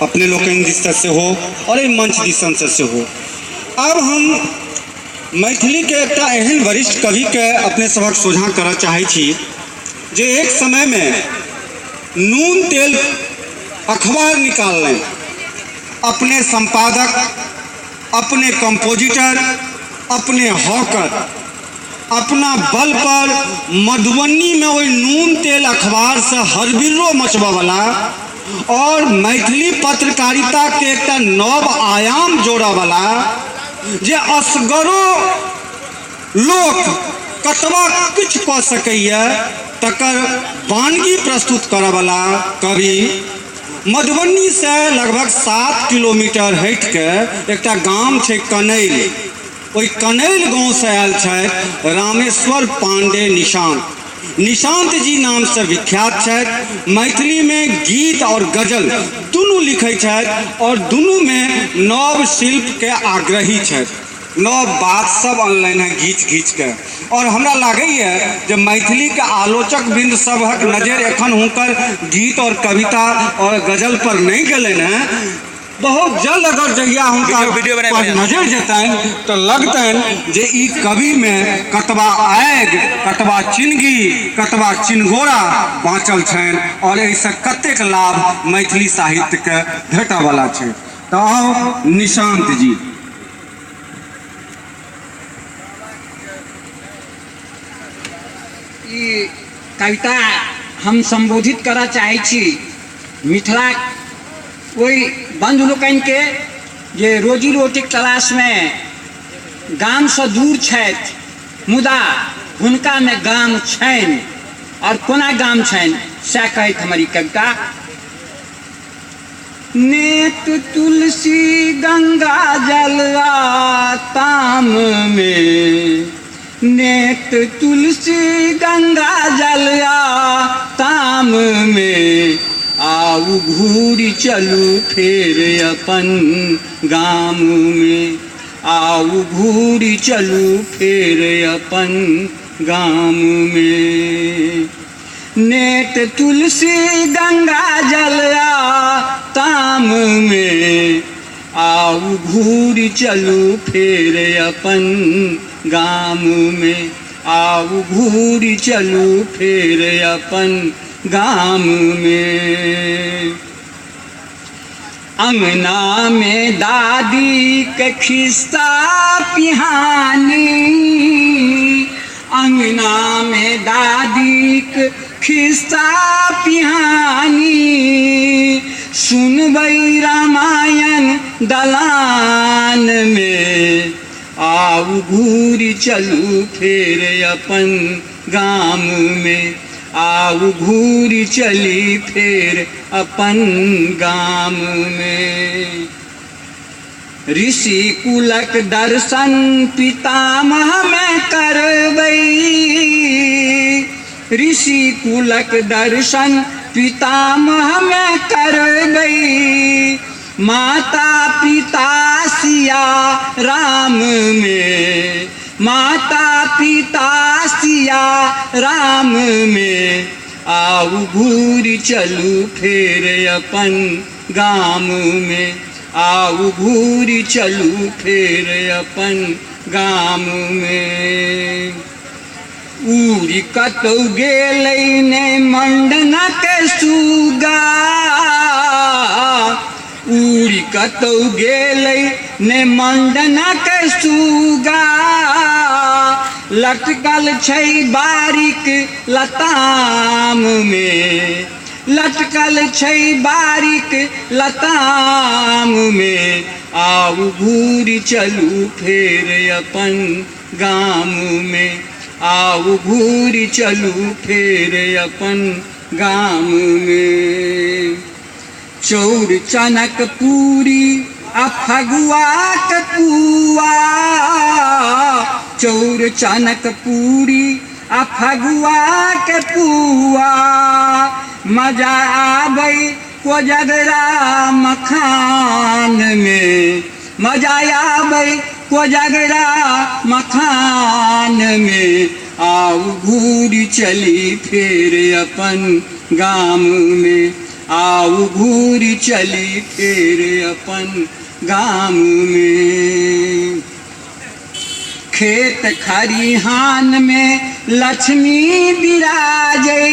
अपने लोकनि दिससँ सेहो आओर एहि मंच दिससँ सेहो। आब हम मैथिलीके एकटा एहन वरिष्ठ कविके अपने सभक सोझाँ करऽ चाहै छी जे एक समयमे नून तेल अखबार निकाललनि, अपने सम्पादक, अपने कंपोजिटर, अपने हॉकर, अपना बल पर मधुबनीमे ओहि नून तेल अखबारसँ हरबिर्रो मचबऽवला और मैथिली पत्रकारिताके एकटा नव आयाम जोड़ऽवला, जे असगरो लोक कतबा किछु कऽ सकैए तकर वानगी प्रस्तुत करऽवला कवि, मधुबनीसँ लगभग 7 किलोमीटर हटिके एकटा गाम छै कनैल, ओहि कनैल गाँवसँ आयल छथि रामेश्वर पांडे निशांत। निशांत जी नामसँ विख्यात छथि, मैथिलीमे गीत और गजल दुनू लिखै छथि और दुनूमे नव शिल्पके आग्रही छथि, नव बात सब अनलनि हेँ घीच घीचके। और हमरा लागैए जे मैथिलीके आलोचक वृंद सबहक नजरि एखन हुनकर गीत और कविता और गजल पर नहि गेलनि हेँ। बहुत जल्द अगर जहिया हुनका पर नजरि जेतनि तऽ लगतनि जे ई कविमे कतबा आगि, कतबा चिनगी, कतबा चिनगोरा बाँचल छनि और एहिसँ कतेक लाभ मैथिली साहित्यके भेटऽवला छै। तऽ आउ निशांत जी। ई कविता हम सम्बोधित करऽ चाहै छी मिथिला ओहि बन्धु लोकनिके जे रोजी रोटीके तलाशमे गामसँ दूर छथि, मुदा हुनकामे गाम छनि आओर कोना गाम छनि सएह कहैत हमर ई कविता। नेत तुलसी गंगा जल ताम में, नेत तुलसी गंगा जल ताम में, आउ घूरि चलू फेर अपन गाम में, आउ घूरि चलू फेर अपन गाम में। नेत तुलसी गंगा जल ताम में, आउ घूरि चलू फेर अपन गाम में, आउ घूरि चलू फेर अपन गाम में। अंगना में दादी के खिस्सा पिहानी, अंगना में दादी के खिस्सा पिहानी, सुनबै रामायण दलान में, आउ घूरि चलू फेर अपन गाम में, आउ घूरि चली फेर अपन गाम में। ऋषि कुलक दर्शन पितामह में करबै, ऋषि कुलक दर्शन पितामह में करबै, माता पिता सिया राम में, माता पिता सिया राम में, आउ घूरि चलू फेर अपन गाम में, आउ घूरि चलू फेर अपन गाम में। उड़ि कतौ गेलै ने मंडनक सुगा, उड़ि कतौ गेलै ने मंडनक सुगा, लटकल छै बारीक लताम में, लटकल छै बारीक लताम में, आउ घूरि चलू फेर अपन गाम में, आउ घूरि चलू फेर अपन गाम में। चौर चनक पूरी आ फगुआक पुआ, चौर चनक पूरी आ फगुआक पुआ, मजा आबै कोजगरा मखान में, मजा आबै कोजगरा मखान में, आउ घूरि चली फेर अपन गाम में, आउ घूरि चली फेर अपन गाम में। खेत खरिहान में लक्ष्मी विराजै,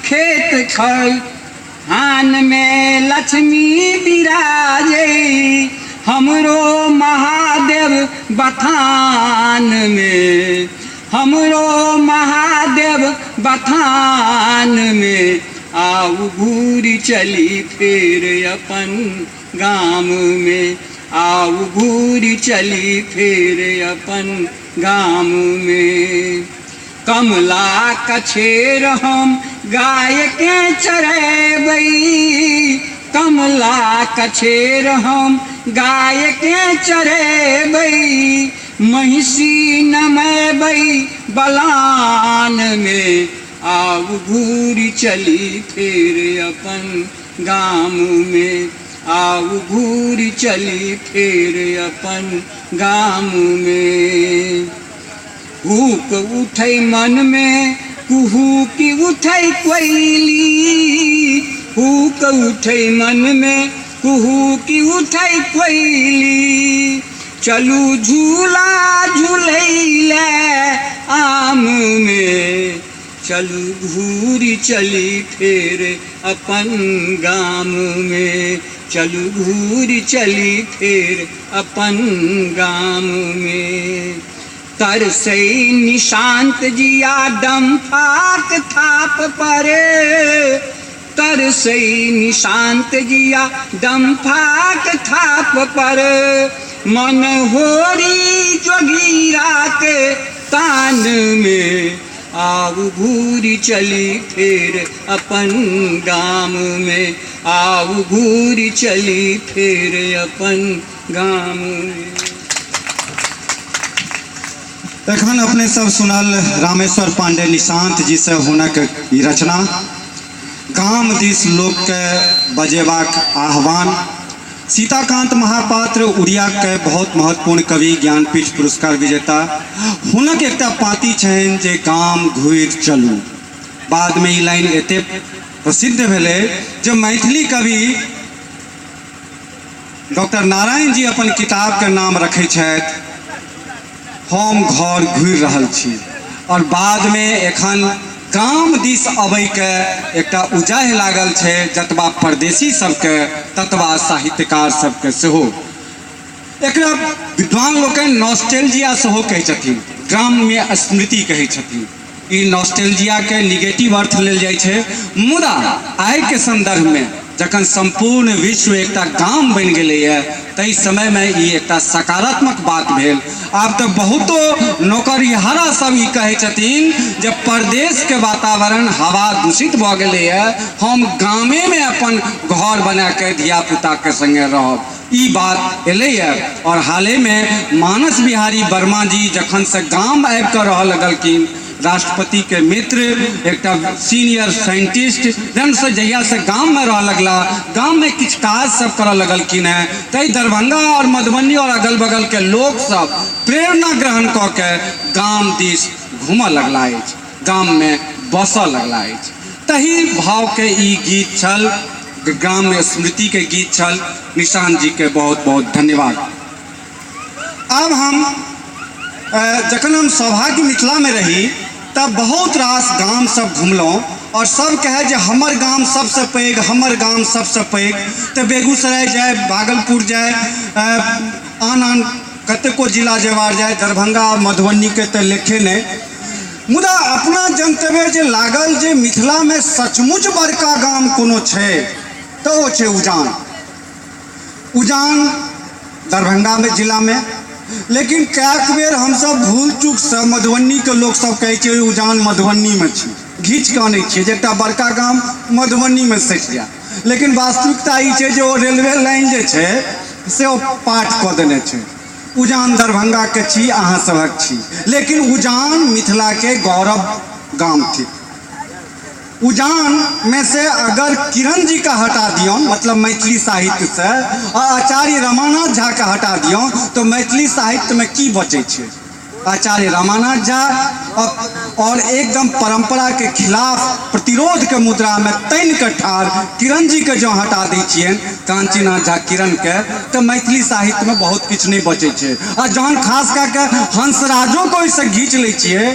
खेत खरिहान में लक्ष्मी विराजै, हमरो महादेव बथान में, हमरो महादेव बथान में, आउ घूरि चली फेर अपन गाम में, आउ घूरि चली फेर अपन गाम में। कमला कछेर हम गाय के चरेबै, कमला कछेर हम गाय के चरेबै, महिषी नमेबै बलान में, आउ घूरि चली फेर अपन गाम में, आउ घूरि चली फेर अपन गाम में। हुक उठै मन में कुहूकी उठै कोयली, हुक उठै मन में कुहूकी उठै कोयली, चलू झूला झूलैले आम में, चलू घूरि चली फेर अपन गाम में, चलू घूरि चली फेर अपन गाम में। तरसै निशांत जिया डम्फाक थाप पर, तरसै निशांत जिया डम्फाक थाप पर, मन होरी जोगीरा के तान में, आउ घूरि चली फेर अपन गाम में, आउ घूरि चली फेर अपन गाम में। एखन अपने सब सुनल रामेश्वर पांडे निशांत जी से हुनक ई रचना, गाम दिस लोक के बजेबाक आह्वान। सीताकांत महापात्र उड़िया के बहुत महत्वपूर्ण कवि, ज्ञानपीठ पुरस्कार विजेता, हुनक एकटा पाँति छनि जे गाम घुरि चलू। बाद में ई लाइन एते प्रसिद्ध भेलै जे मैथिली कवि डॉक्टर नारायण जी अपन किताब के नाम रखै छथि हम घर घुरि रहल छी। और बाद में एखन गाम दिस अबैके एकटा उजाह लागल छै, जतबा परदेसी सबके ततबा साहित्यकार सबके सेहो। एकरा विद्वान लोकनि नॉस्टैल्जिया सेहो कहै छथिन, ग्राम्य स्मृति कहै छथिन। ई नॉस्टैल्जियाके निगेटिव अर्थ लेल जाइ छै, मुदा आइके सन्दर्भमे जखन सम्पूर्ण विश्व एकटा गाम बनि गेलैए ताहि समयमे ई एकटा सकारात्मक बात भेल। आब तऽ बहुतो नौकरिहारा सब ई कहै छथिन जे परदेशके वातावरण हवा दूषित भऽ गेलैए, हम गामेमे अपन घर बनाके धियापुताके सङ्गे रहब, ई बात एलैए। और हालेमे मानस बिहारी वर्मा जी जखन से गाम आबिकऽ रहऽ लगलखिन, राष्ट्रपति के मित्र, एकटा सीनियर साइंटिस्ट, जहन से जहिया से गाम में रह लगला, गाम में किछु काज सब करऽ लगलखिन हेँ, ताहि दरभंगा और मधुबनी और अगल बगल के लोक सब प्रेरणा ग्रहण कऽ के गाम दिस घूमऽ लगला अछि, गाम में बसऽ लगला अछि। तही भाव के ई गीत छल, ग्राम्य स्मृति के गीत छल। निशांत जी के बहुत बहुत धन्यवाद। आब हम जखन हम सौभाग्य मिथिला में रही तब बहुत रास गाम सब घुमलहुँ और सब कहे जे हमर गाम सबसे पैघ, हमर गाम सबसे पैघ। तऽ बेगूसराय जाय, भागलपुर जाय, आन आन कतेको जिला जेबार जाय, दरभंगा मधुबनी के तऽ लेखे नहि। मुदा अपना जनतबे जे लागल जे मिथिला में सचमुच बड़का गाम कोनो छै तऽ ओ छै उजान। उजान दरभंगा में जिला में, लेकिन कएक बेर हमसब भूल चूकसँ मधुबनीके लोकसब कहै छै उजान मधुबनीमे छी, घीच कऽ आनै छियै जे एकटा बड़का गाम मधुबनीमे सटि जाय। लेकिन वास्तविकता ई छै जे ओ रेलवे लाइन जे छै से ओ पाट कऽ देने छै। उजान दरभंगाके छी, अहाँ सभक छी, लेकिन उजान मिथिलाके गौरव गाम थिक। उजान में से अगर किरण जी का हटा दियौ, मतलब मैथिली साहित्य से, और आचार्य रमानाथ झा का हटा दियौ, तो मैथिली साहित्य में की बचै छै? आचार्य रमानाथ झा और एकदम परंपरा के खिलाफ प्रतिरोध के मुद्रा में तनि के ठाड़ किरण जी के जो हटा दै छियनि, कांचीनाथ झा किरण के, तऽ मैथिली साहित्य में बहुत किछु नहि बचै छै। आ जहन खास कए के हंसराजो के ओहिसँ घीच लै छियै,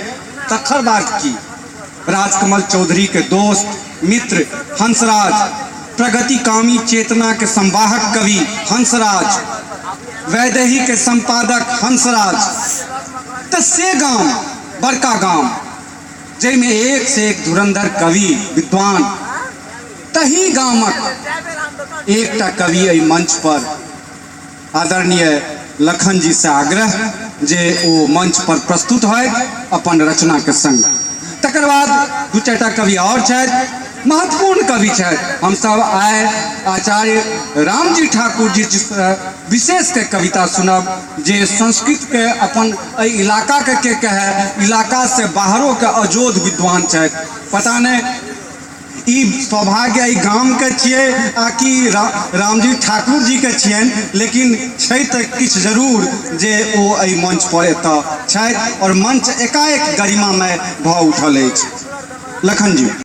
तकर बाद की? राजकमल चौधरी के दोस्त मित्र हंसराज, प्रगतिकामी चेतना के संवाहक कवि हंसराज, वैदेही के संपादक हंसराज, तऽ से गाम बड़का गाम जाहिमे एक से एक धुरंधर कवि विद्वान, तही गामक एकटा कवि एहि मंच पर आदरणीय लखन जी से आग्रह जे ओ मंच पर प्रस्तुत होइत अपन रचना के संग। तकर बाद दू चारिटा कवि और छथि, महत्वपूर्ण कवि छथि। हमसब आइ आचार्य रामजी ठाकुर जी विशेष के कविता सुनब, जे संस्कृत के अपन एहि इलाका के कहे इलाका से बाहरों के अजोध विद्वान छथि। पता नहीं ई सौभाग्य एहि गाम के छियै आ कि रामजी ठाकुर जी के छियनि, लेकिन छै तऽ किछु जरूर जे ओ एहि मंच पर एतऽ छथि और मंच एकाएक गरिमामय भऽ उठल अछि। लखन जी।